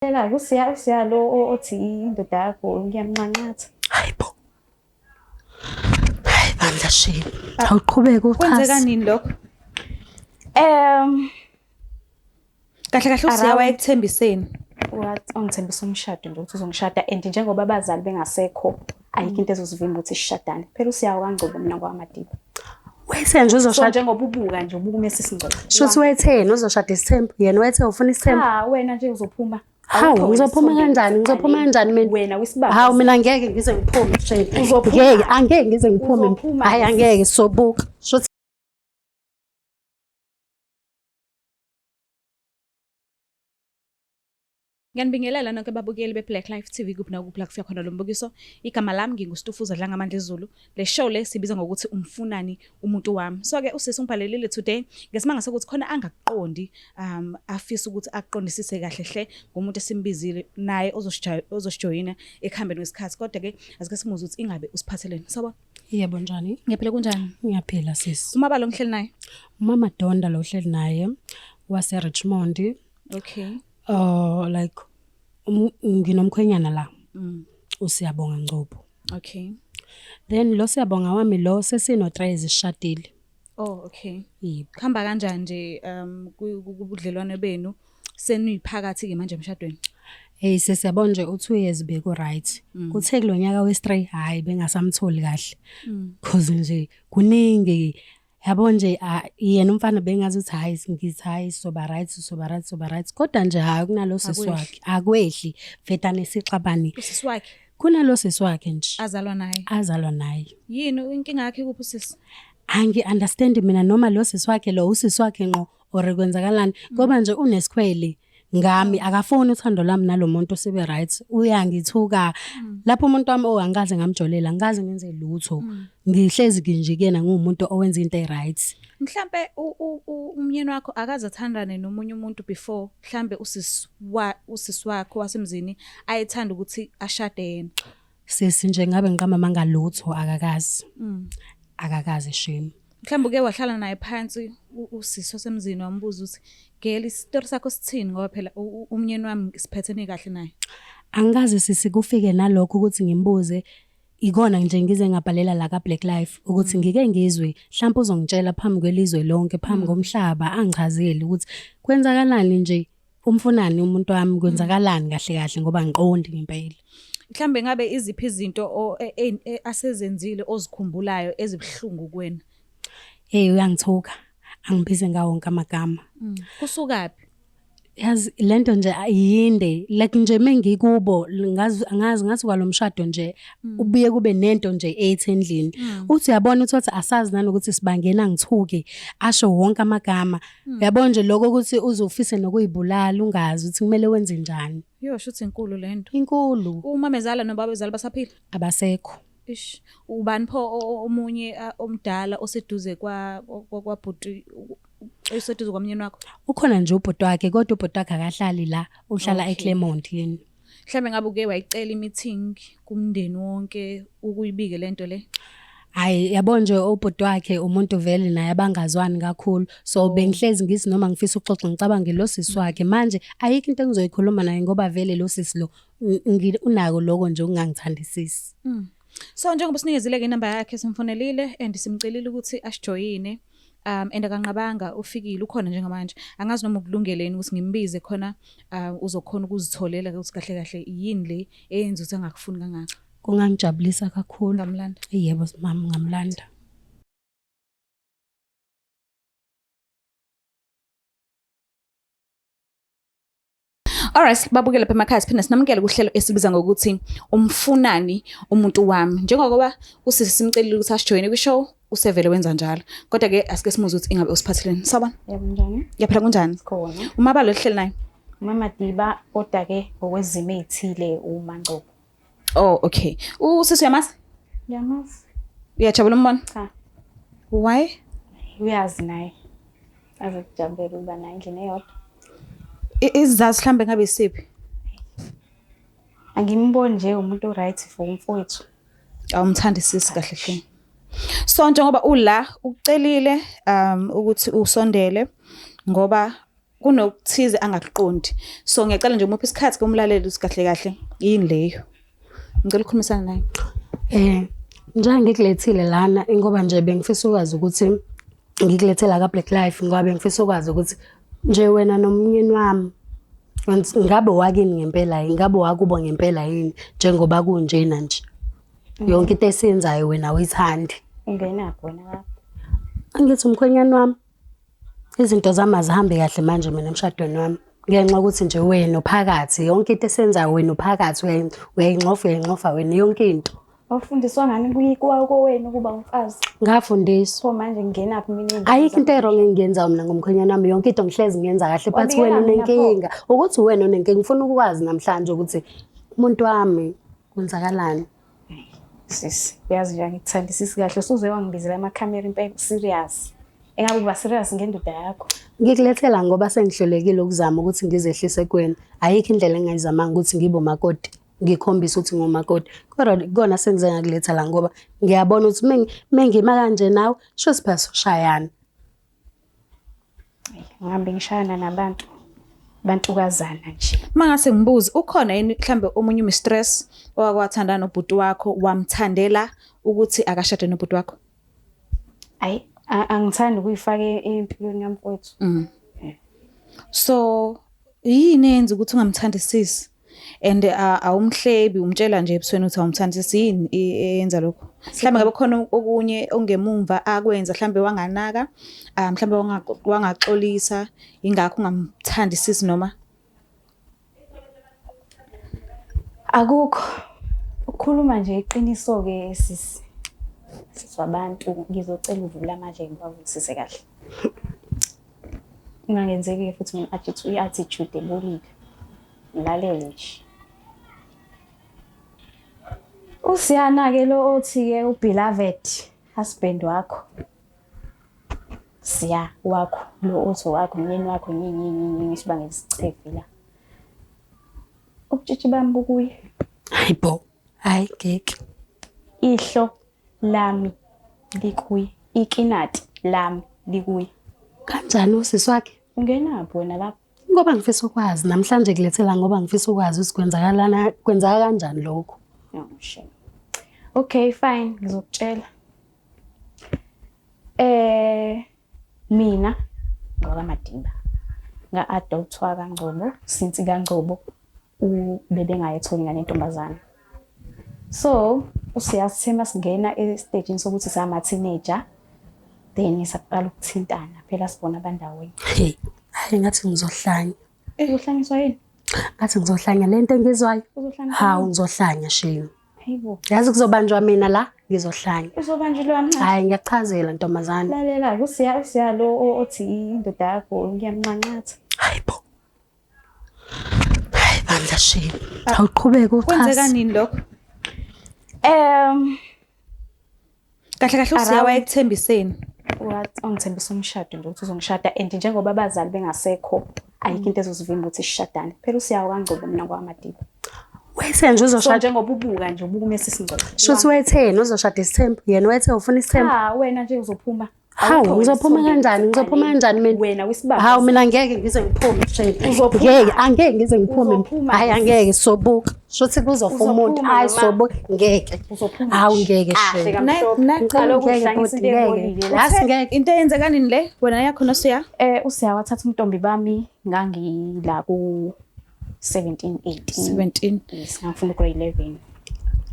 Phela uSiya uSiya lo othi indoda yakho ngiyamnqanqatha. Hayibo. Hayi bandla shame. Awuqhubeke uchaze. Kwenzeka nini lokho? Kahle kahle uSiya Around- wayekuthembiseni. Wathi ungithembisa umshado nje ukuthi uzongishada and njengoba abazali bengasekho ayikho into ezosivimba ukuthi sishadane. Phela uSiya wakangcobo mina kwaMadiba. Wayethe nje So uzoshada. njengoba ubuka nje ubuka uMrs Ngcobo. Shuthi wayetheni uzoshada isithembu. Yena wayethe ufuna isithembu. Cha wena nje uzophuma. Hawu Awukho wena ngizophuma esithombeni kanjani? Ngizophuma ekuqaleni. kanjani mina? Wena wisibamba. Hawu mina ngeke ngize ngiphume shame. Uzophuma. Ngeke angeke ngize ngiphume. Uzophuma. Hayi angeke sobuka. Shuthi Ngiyanibingelela nonke babukeli be-Black Life TV kuphi nakuphi la kufika khona lo mbukiso. Igama lami nginguStufuza Dlangamandla Zulu. Le show le sibiza ngokuthi umfunani umuntu wami. So ke usisi ungibhalelile today ngesimanga sokuthi khona angakuqondi afisa ukuthi akuqondisise kahle hle ngomuntu esimbizile naye ozosijoyina ekuhambeni kwesikhathi. Kodwa ke asike simuze ukuthi ingabe usiphatheleni. Sawubona. Yebo njani? Ngiyaphila kunjani? Ngiyaphila sisi. Umabalo ngihleli naye. Umama Donda lo uhleli naye wase Richmond. Okay. Like nginomkhwenyana la. USiyabonga Ngcobo. Okay. Then lo Siyabonga wami lo sesino 3 years sishadile. Oh okay. Yebo. Kuhamba kanjani nje kubudlelwane benu seniphakathi ke manje emshadweni? Hey sesiyabona nje u2 years beku right. Kuthe kulonyaka wes3 hayi bengasamtholi kahle. Cause nje kuningi yabo nje yena umfana bengazi ukuthi hayi ngithi hayi soba right soba right soba right kodwa nje hayi kunalo sisi Akwehli. wakhe akwehli vetane sixabane Usisi wakhe kunalo sisi wakhe nje azalwa naye. azalwa naye. Yini inkinga yakhe kuphi usisi? Angi understand mina noma lo sisi wakhe lo usisi wakhe ngqo or kwenzakalani ngoba nje unesikhwele ngami akafuni uthando lwami nalomuntu sibe right uyangithuka lapho umuntu wami oh angikaze ngamjolela angikaze ngenze lutho ngihlezi nje kuyena nguwumuntu owenza into e-right. Mhlambe umyeni wakho akaze athandane nomunye umuntu before mhlambe usisi wa usisi wakho wasemzini ayethanda ukuthi ashade yena. Sisi nje ngabe ngiqamba amanga lutho akakazi. Akakazi shame. Mhlambe uke wahlala naye phansi usisi wasemzini wambuza ukuthi girl isitori sakho sithini ngoba phela umyeni wami siphethene kahle naye. Angikaze sisi kufike nalokho ukuthi ngimbuze ikona nje ngize ngabhalela la ka Black Life ukuthi ngike ngizwe mhlawumbe uzongitshela phambi kwelizwe lonke phambi komhlaba angichazele ukuthi kwenzakalani nje umfunani umuntu wami kwenzakalani kahle kahle ngoba ngiqondi ngempela. Mhlambe ngabe iziphi izinto asezenzile ozikhumbulayo ezibuhlungu kuwena? Hey uyangithuka angibize ngawo wonke amagama. Kusukaphi? Yazi lento nje ayinde like nje mengikubo ngazi angazi ngathi kwalomshado nje ubuye kube nento nje ethi endlini uthi uyabona uthi asazi nanokuthi sibangena ngithuke asho wonke amagama uyabona nje lokho ukuthi uzofise nokuyibulala ungazi ukuthi kumele wenze njani. Yo shuthi inkulu lento. Inkulu. Umamezala nobabezala basaphila? Abasekho. Ish ubani pho omunye omdala oseduze kwa kwabhuti oseduze kwamnyeni wakho? Ukhona nje ubhuti wakhe kodwa ubhuti wakhe akahlali la uhlala eClermont yini. Mhlambe ngabe uke wayicela i-meeting kumndeni wonke ukuyibike lento le? Hayi yabo nje ubhuti wakhe umuntu vele naye abangazwani kakhulu so bengihlezi ngithi noma ngifisa ukuxoxa ngicabange lo sisi wakhe manje ayikho into engizoyikhuluma naye ngoba vele lo sisi lo unako lokho nje okungangithandisisi. So njengoba sinikezile ke inamba yakhe simfonelile and simcelile ukuthi asijoyine and akanqabanga ufikile ukhona njengamanje angazi noma ukulungeleni ukuthi ngimbize khona uzokhona ukuzitholela ukuthi kahle kahle yini le eyenza ukuthi angakufuni kangaka. Kungangijabulisa kakhulu. Ngamlanda. Yebo mama ngamlanda. Alright, babukele lapha emakhaya siphinde sinamukele kuhlelo esibiza ngokuthi umfunani umuntu wami. Njengoba usisi simcelile ukuthi asijoyine kwi-show, usevele wenza njalo. Kodwa ke asike simuze ukuthi ingabe usiphatheleni. Sawubona. Yebo njani? Ngiyaphila kunjani? Khona. Umabalo ohleli naye. Mama Diba kodwa ke ngokwezimo ezithile uMangcobo. Oh, okay. Usisi uyamazi? Ngiyamazi. Uyajabula umbona? Cha. Why? Uyazi naye. Azikujabulela ukuba naye endlini eyodwa. Isizathu mhlambe ngabe isiphi? Angimboni nje umuntu o-right for umfowethu. Awumthandisisi kahle hle. So njengoba ula ucelile ukuthi usondele ngoba Kunokuthize angakuqondi. So ngiyacela nje umuphe isikhathi ke umlaleli ukuthi kahle kahle yini leyo. Ngicela ukukhulumisana naye. Njengoba ngikulethile lana ngoba nje bengifisa ukwazi ukuthi ngikulethela ka Black Life ngoba bengifisa ukwazi ukuthi nje wena nomnyeni wami ngabe wakini ngempela yini, ngabe wakubo ngempela yini njengoba kunjena nje. Yonke into esiyenzayo wena awuyithandi. Ungenaphi wena lapho? Angithi umkhwenyana wami, izinto zami azihambi kahle manje mina emshadweni wami. Ngenxa yokuthi nje wena uphakathi, yonke into esiyenzayo wena uphakathi, uyayingxofa, uyayingxofa wena yonke into. Wafundiswa ngani kowenu ukuba umfazi? Ngafundiswa. So manje ngingenaphi mina? Ayikho into e-wrong engiyenzayo mina ngomkhwenyana wami, yonke into ngihlezi ngiyenza kahle, but Wabikela wena mina pho? unenkinga. Ukuthi wena unenkinga, ngifuna ukwazi namhlanje ukuthi umuntu wami kwenzakalani. Sisi, uyazi nje angikuthandisisi kahle, usuze wangibizela amakhamera impela serious. Engabe uba serious ngendoda yakho. Ngikulethela ngoba sengihlulekile ukuzama ukuthi ngizehlise kuwena. Ayikho indlela engingayizamanga ukuthi ngibe umakoti, ngikhombise ukuthi ngiwumakoti. Kodwa kona sengize ngakuletha la ngoba ngiyabona ukuthi mengima kanje nawe, shuthi phela soshayana. Ngihambe ngishayana nabantu, bantukazana nje. Mangase ngibuze, ukhona yini mhlambe omunye umistress owake wathandana nobhuti wakho wamthandela ukuthi akashade nobhuti wakho? Ayi, angithandi ukuyifaka empilweni kamfowethu. So yini eyenza ukuthi ungamthandisisi? And awumhlebi, umtshela nje ebusweni ukuthi awumthandisisi, yini eyenza lokho? Mhlambe ngabe khona okunye ongemumva akwenza, mhlambe wanganaka, mhlambe wangaxolisa, ingakho ungamthandisisi noma? Akukho. Ukukhuluma nje iqiniso-ke sisi. Sisi wabantu, ngizocela uvule amadlebe ngiwavusise kahle. Kungangenzeki-ke futhi mina i-attitude ebolile. Ngilalele nje. Usiyana-ke lo othi-ke u-beloved husband wakho. Siya wakho lo othi wakho umyeni wakho nyi nyi nyi nyi sibangela isicefe la. Ubutshitshi bami bukuye. Hayibo, hayi ngeke. Ihlo lami likuye, ikinati lami likuye. Kanjani usisi wakhe? Ungenaphi wena lapho? Ngoba ngifisa ukwazi namhlanje kulethela ngoba ngifisa ukwazi ukuthi kwenzakalana, kwenzeka kanjani lokho. Oh, shame. Okay, fine, ngizokutshela. Mina ngowakaMadiba. Nga-adoptwa kaNgcobo, since kaNgcobo ubebengayetholi ingane yentombazane. So, usiyasithema singena estejini sokuthi sama-teenager, then saqala ukuthintana, phela sibona abandawonye. Hey, hayi ngathi ngizohlanya. Uzohlanyiswa yini? Ngathi ngizohlanya lento engizwayo. Uzohlanyiswa Hawu yini? ngizohlanya shame. Hayibo. Yazi kuzobanjwa mina la, ngizohlanya. Uzobanjulwa mncane. Hayi ngiyachazela ntombazane. Lalela, usiya lo othi indoda yakho ngiyamnqanqatha. Hayibo. Hayi bandla shame. Awuqhubeke uchaze. Kwenzeka nini lokho? Kahle kahle uSiya wayekuthembiseni. Wathi ungithembisa umshado nje ukuthi uzongishada, and njengoba abazali bengasekho ayikho into ezosivimba ukuthi sishadane. Phela uSiya kaNgcobo mina ngowakaMadiba. Wayethe nje uzoshada. So njengoba ubuka nje ubuka uMrs Ngcobo. Shuthi wayetheni uzoshada isithembu? Yena wayethe ufuna isithembu. Cha, wena nje uzophuma. Hawu, Awukho ngizophuma wena kanjani? Ngizophuma kanjani mina? Wena wisibamba. Hawu mina ngeke ngize ngiphume nje. Uzophuma. Ngeke, angeke ngize ngiphume. Uzophuma. Hayi angeke sobuka. Shuthi kuzofa umuntu. Uzophuma Hayi noma- sobuka ngeke. Uzophuma. Hawu ngeke Kahle shame. kamhlophe. Ngicela Kaloku ngeke uhlanyisa bhuti into ngeke. ebolile la. Yazi ngeke. Into eyenzeka nini le? Wena yakho noSiya? uSiya wathatha umntombi bami ngangila ku 17 18. 17. Yes, ngangifunda grade 11.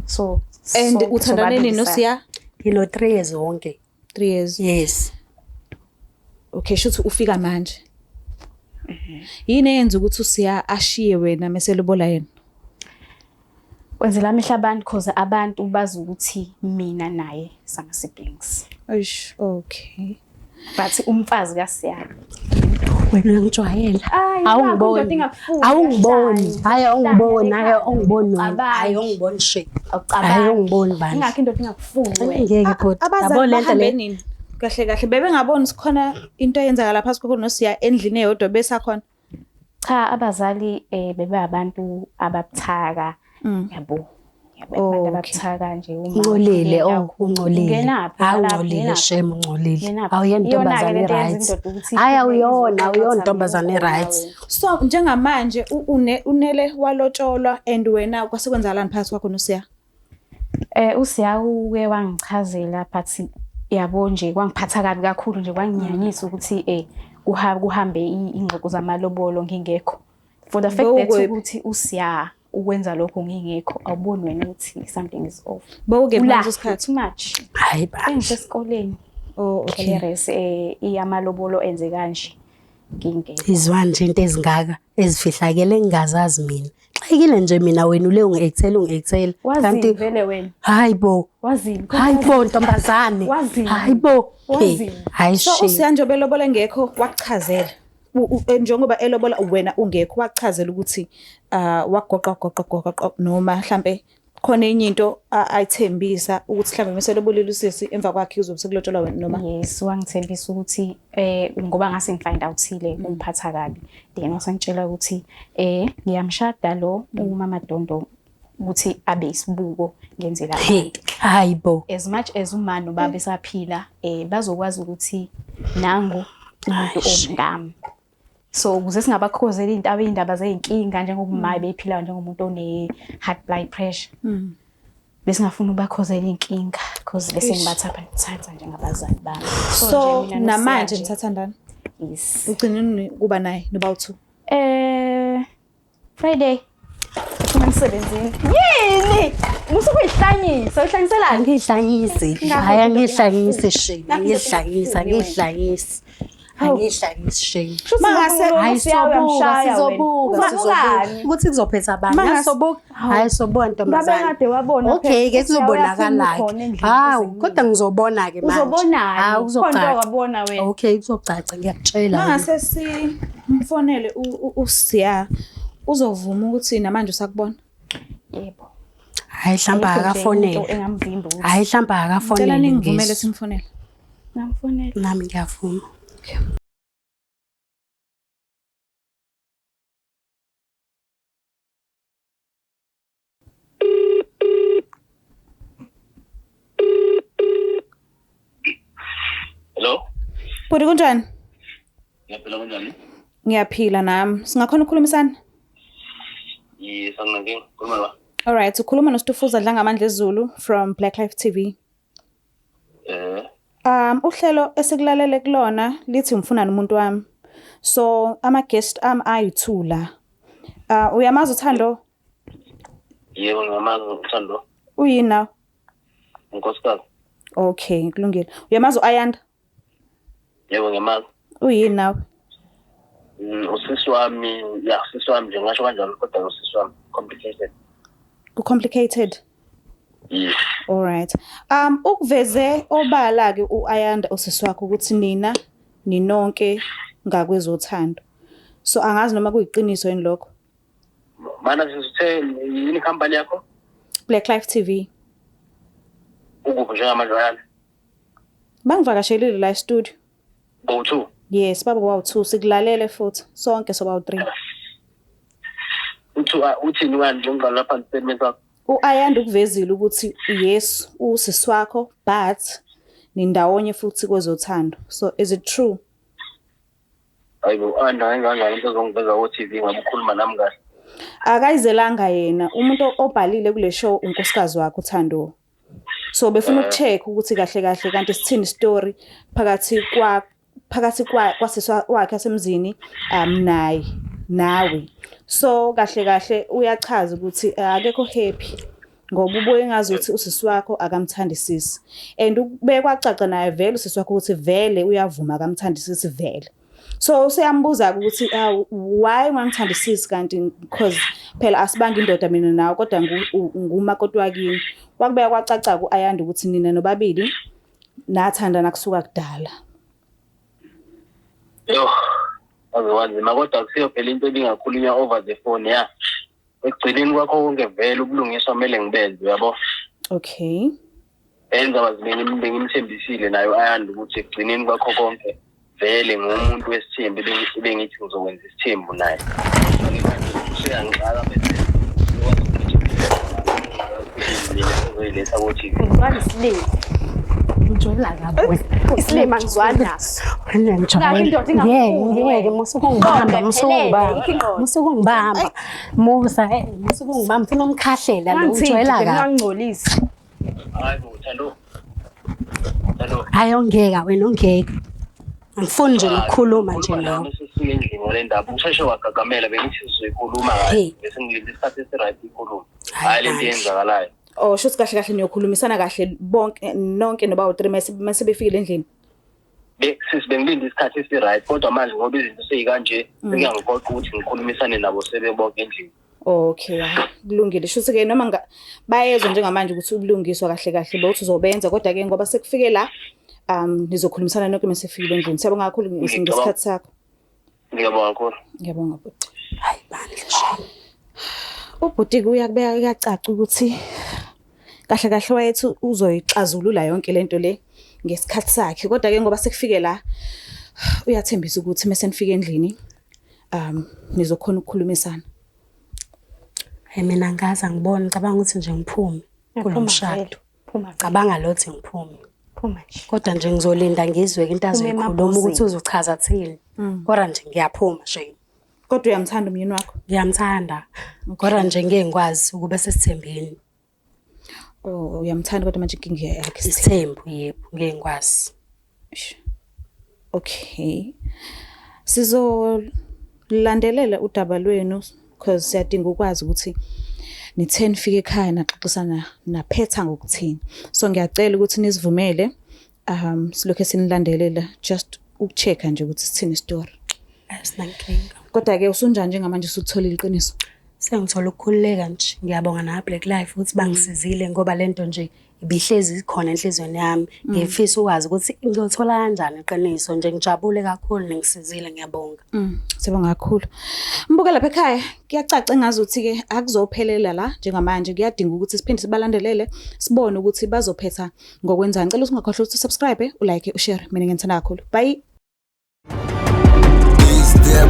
So And so uthandane nini sobabili noSiya? Ngino 3 years wonke. 3 years. Yes. Okay, shuthi ufika manje. Yini eyenza ukuthi uSiya ashiye wena mase lobola yena? Kwenzela amehlo abantu because abantu bazi ukuthi mina naye sama siblings. Eish, okay. But umfazi kaSiya. Wena uyangijwayela. Ay, Awungiboni. indoda ingakufuni, Awungiboni. uyahlanya. Hayi awungiboni, hayi Uhlanya awungiboni wena. Awucabangi. Hayi awungiboni shit. Awucabangi. Hayi awungiboni bandla. Ingakho indoda ingakufuni wena. Ngeke bhuti. Yabo Abazali lento bahambe le. nini? Kahle kahle bebengaboni sikhona into eyenzakala phakathi kwakho noSiya endlini eyodwa besakhona. Cha, abazali bebe abantu ababuthaka yabo. Yabo, abantu Okay. ababuthaka nje uma Ungcolile, uphile oh, kakhulu. ungcolile. Ungenaphi, Hayi ulalaphi, ungcolile ungenaphi? shem ungcolile. Ungenaphi? Awuyena Iyona-ke intombazane lento eyenza right. indoda ukuthi Hayi iphume awuyona, izoqhatha awuyona intombazane mina right. wena. So njengamanje unele walotsholwa and wena kwasekwenzakalani phakathi kwakho noSiya? USiya uke wangichazela but yabo nje kwangiphatha kabi kakhulu nje kwanginyanyisa ukuthi kuhambe ingxoxo zamalobolo ngingekho. For the fact that Bewukuphi? ukuthi uSiya ukwenza lokho ngingekho, awuboni wena ukuthi something is off. Bewukephi Ula, ngaleso sikhathi? too much. Hayi bandla. Bengisesikoleni. Oh, okay. Clearance iyamalobolo enze kanje ngingekho. Izwani nje into ezingaka ezifihlakele engingazazi mina. Xakile nje mina wena ule ungi-excel ungi-excel. Wazini vele wena? Hayi bo. Wazini? Hayi bo ntombazane. Wazini? Hayi bo. Hey, Wazini? hayi So shame. uSiya njengoba elobola engekho wakuchazela. Njengoba elobola wena ungekho wakuchazela ukuthi wagoqa goqa goqa goqa noma mhlambe khona enye into ayithembisa ukuthi mhlambe mase elobolile usisi emva kwakhe uzobe sekulotsholwa wena noma? Yes, wangithembisa ukuthi ngoba ngase ngifind out-ile umphatha kabi. Then wasangitshela ukuthi ngiyamshada lo uMama Dondo ukuthi abe isibuko ngenzela Hey, abantu. hayi bo. As much as uma nobaba esaphila bazokwazi ukuthi nangu umuntu omngami. So ukuze singabakhozeli indaba zeyinkinga njengoba uma bephila njengomuntu one high blood pressure. Besingafuni ubakhozela inkinga because bese ngibathatha ngithatha njengabazali bami. So nje mina namanje noSiya nje- nithathandana? Yes. Ugcine nini kuba naye noba u2? Friday. Uphuma emsebenzini. Yini? Musukuyihlanyisa, uhlanyiselani? Angihlanyisi. Hayi angihlanyisi shame. Angihlanyisi, angihlanyisi. Angihlanyisi shame. Hayi sobuka, sizobuka, sizobuka. Ukuthi kuzophetha abantu. Sizobuka. Hayi sobuka ntombazane. Babekade wabona Okay, ke phela, kuzobonakala uyaphuma ke. khona endlini Hawu, eziningi. kodwa ngizobona ke manje. Uzobonani? Hawu, Khona kuzocaca. wabona wena. Okay, kuzocaca ngiyakutshela. Mangase simfonele uSiya uzovuma ukuthi namanje usakubona? Yebo. Hayi mhlawumbe Ayikho nje akafonele. into engamvimba ukuthi Hayi mhlawumbe Ngicela akafonele. ningivumele ngizwe. simfonele. Ngamfonela. Nami ngiyavuma. Hello? Bhuti kunjani? Ngiyaphila kunjani? Ngiyaphila nami. Singakhona ukukhulumisana? Yes, anginankinga. Khuluma la. All right, ukhuluma noStufuza Dlangamandla Zulu from Black Life TV. Uhlelo esikulalele kulona lithi ngifuna umuntu wami. So ama guest am ayi2 la. Uyamazi uThando? Yebo, ngiyamazi uThando. Uyini nawe? Unkosikazi. Okay, kulungile. Uyamazi uAyanda? Yebo, ngiyamazi. Uyini nawe? Usisi wami, ya, usisi wami nje ngisho kanjalo kodwa usisi wami complicated. Ku complicated. Yes. All right. Ukuveze obala ke uAyanda usisi wakho ukuthi nina ninonke ngakwezothando. So angazi noma kuyiqiniso yini lokho. Mana sisithe yini company yakho? Black Life TV. Ukuphi njengamanje Ayanda? Bangivakashelile la studio. Go2. Yes, baba kwawu2 sikulalele futhi sonke soba u3. Uthi uthini kanje ngibhala lapha statement sakho? uAyanda ukuvezile ukuthi yes usisi wakho but nindawonye futhi kwezothando. So is it true? Hayibo, Ayanda ngangani into zongiveza ku TV ngabe ukhuluma nami kahle. Akayizelanga yena umuntu obhalile kule show unkosikazi wakhe uThando. So befuna ukucheck ukuthi kahle kahle kanti sithini story phakathi kwa kwasisi wakhe asemzini naye nawe. So kahle kahle uyachaza ukuthi akekho happy ngoba ubuye ngazi ukuthi usisi wakho akamthandisisi and ubekwacaca naye vele usisi wakho ukuthi vele uyavuma akamthandisisi vele. So useyambuza ukuthi why ungangithandisisi kanti because phela asibanga indoda mina nawe kodwa ngumakoti wakini. Wakubeka kwacaca kuAyanda ukuthi nina nobabili nathandana kusuka kudala. Yo, aziwanzima kodwa akusiyo phela into ebingakhulunywa over the phone ya. Ekugcineni kwakho konke vele ubulungiswa kumele ngibenze uyabo. Okay. Enza bazimele ngimthembisile nayo Ayanda ukuthi ekugcineni kwakho konke vele ngumuntu wesithembu bengithi ngizokwenza isithembu naye. Useyangixaka bese Angizwani isilima. Ngijwayela kabi wena. Isilima angizwani naso. Wena ngijwayela. Nakho indoda ingakufuni Ngeke, ngeke, wena. musuke ungibamba, Ingqondo musuke iphelele, ungibamba. ayikho ingqondo. Musuke ungibamba. Musa, musuke ungibamba, ufuna umkhahlela lo, Ungangithinti ungijwayela nje, kabi. ungangingcolisi. Hayi bo, Thando. Thando. Hayi ongeka wena ongeka. Angifuni nje nokukhuluma nje Khuluma nawe. nami sesifike endlini ngale ndaba. Usheshe wagagamela bengithi sizoyikhuluma Hey. kahle. Bese ngilinde isikhathi esi-right ikhuluma. Hayi, Hhayi lento bandla. eyenzakalayo. Oh, shuthi kahle kahle niyokhulumisana kahle bonke nonke noba u3 mase befikile endlini. Sisi bengilinde isikhathi esi-right kodwa manje ngoba izinto seyikanje sekuyangiphoqa ukuthi ngikhulumisane nabo sebebonke endlini. Okay, hayi, kulungile. Shuthi ke noma bayezwa njengamanje ukuthi ubulungiswa kahle kahle bawuthi uzobenza kodwa ke ngoba sekufike la nizokhulumisana nonke mase sefikile endlini. Siyabonga kakhulu ngesikhathi sakho. Ngiyabonga kakhulu. Ngiyabonga bhuti. Hayi bandla shame. Ubhuti ke uyakubeka kuyacaca ukuthi kahle kahle wayethi uzoyixazulula yonke lento le ngesikhathi sakhe kodwa ke ngoba sekufike la uyathembisa ukuthi mase nifike endlini nizokhona ukukhulumisana. Hey mina ngaze angiboni ngicabanga ukuthi nje ngiphume kulo Phuma mshado. vele, phuma vele, Cabanga lothi ngiphume. phuma nje. Kodwa nje ngizolinda ngizwe into Phuma azoyikhuluma emabhozini. ukuthi uzochaza thini. Kodwa nje ngiyaphuma shame. Kodwa uyamthanda umyeni wakho? Ngiyamthanda. Kodwa nje ngeke ngikwazi ukuba sesithembeni. Oh, uyamthanda kodwa manje inkinga yakhe isithembu. Isithembu yebo, ngeke ngikwazi. Okay. Sizolandelela udaba lwenu because siyadinga ukwazi ukuthi nithe nifike ekhaya naxoxisana naphetha ngokuthini. So ngiyacela ukuthi nisivumele silokhe sinilandelela just ukuchecka nje ukuthi sithini story. Asinankinga. Kodwa ke usunjani njengamanje usutholile iqiniso? Sengithola ukukhululeka nje. Ngiyabonga na Black Life ukuthi bangisizile ngoba lento nje ibihlezi ikhona enhliziyweni yami. Ngifisa ukwazi ukuthi ngiyothola kanjani iqiniso nje ngijabule kakhulu ningisizile ngiyabonga. Siyabonga kakhulu. Mbuka lapha ekhaya kuyacaca engazuthi ke akuzophelela la njengamanje kuyadinga ukuthi siphinde sibalandelele sibone ukuthi bazophetha ngokwenzani. Ngicela ukuthi ungakhohlwa ukuthi usubscribe, ulike, ushare. Mina ngiyithanda kakhulu. Bye. It's the